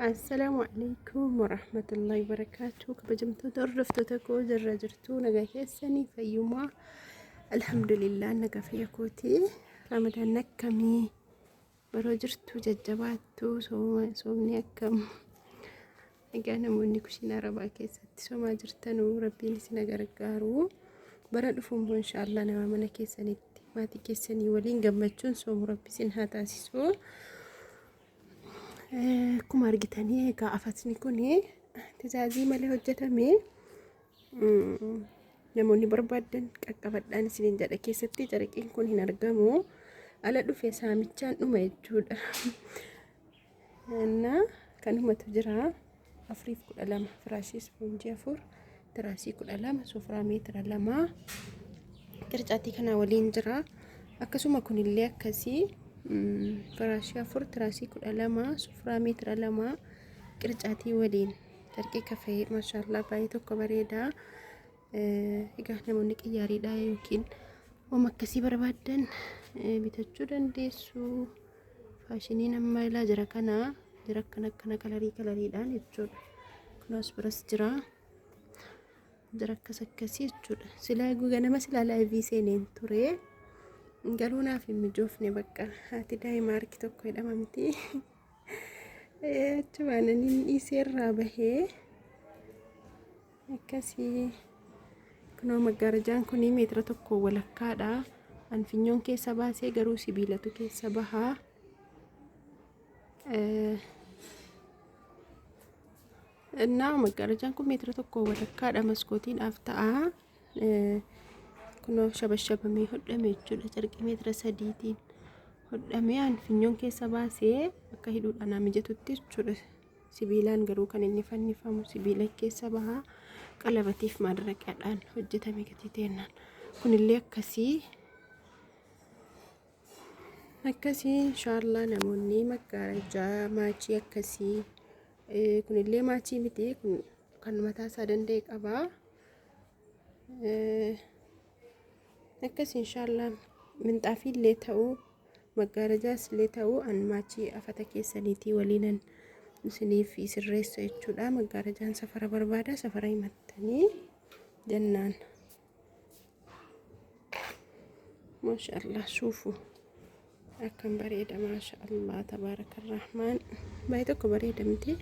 Assalaamu alaikum warahmatullahi wabarakaatu. Kabajamtoota hordoftoota koo jirra jirtu nagaa keessanii fayyumaa. Alhamdulillah nagaa fayya kooti. Ramadaan akkamii baroo jirtu jajjabaattu soomni akkam. Egaa namoonni kushiina arabaa keessatti soomaa jirtanuu rabbiin isin gargaaru. Bara dhufu immoo inshaallah nama mana keessanitti maatii keessanii waliin gammachuun soomu rabbi isin haa taasisu. Akkuma argitanii egaa afatni kun tizaazii malee hojjetame. Namoonni barbaaddan qaqqabadhaan isiniin jedha keessatti carqiin kun hin argamu. Ala dhufe saamichaan dhuma jechuudha. Innaa kanumatu jira. Afuriif 12 firaashii ispoonjii 4 tiraasii 12 sofraa meetira 2 qircaatii kana waliin jira. Akkasuma kunillee akkasii firaashii 4 tiraasii 12 sofraa meetira 2 qircaatii waliin carqii kafee maashaallaa baay'ee tokko bareeda. Egaa namoonni qiyyaariidha yookiin waan akkasii barbaaddan bitachuu dandeessu. Faashiniin amma ilaa jira kana jira akkana akkana kalarii kalariidhaan jechuudha. Kunis biras jira. Jira akkas akkasii jechuudha. Silaa ganama silaa laayivii seeneen ture. Garuu naaf hin mijoofne bakka haati daa'ima harki tokko jedhamamti. Achumaan ani dhiisee irraa bahee akkasii. Kunoo maggaarajaan kun meetira tokko walakkaadha. An finyoon keessa baasee garuu sibiilatu keessa bahaa. Innaa maggaarajaan kun meetira tokko walakkaadha maskootiidhaaf ta'a. Kunoo shabashabamee hodhame jechuudha carqii meetira sadiitiin hodhamee an finyoon keessa baasee akka hidhuudhaan mijatutti jechuudha. Sibiilaan garuu kan inni fannifamu sibiila keessa baha. Qalabatiif maadaraqaadhaan hojjetame gatii teennaan. Kunillee akkasii. Akkasii inshaallah namoonni maggaarajaa maachii akkasii kunillee maachii miti kun kan mataa isaa danda'e qaba. Akkasii inshaallah minxaafii illee ta'uu Maggaarajaas illee ta'u an maachii afata keessaniitii waliinan isiniif sirreessa jechuudha. Maggaarajaan safara barbaada safara himattanii jennaan. Maasha Allah suufu akkam bareeda maasha Allah tabaarakarrahmaan baay'ee tokko bareeda miti.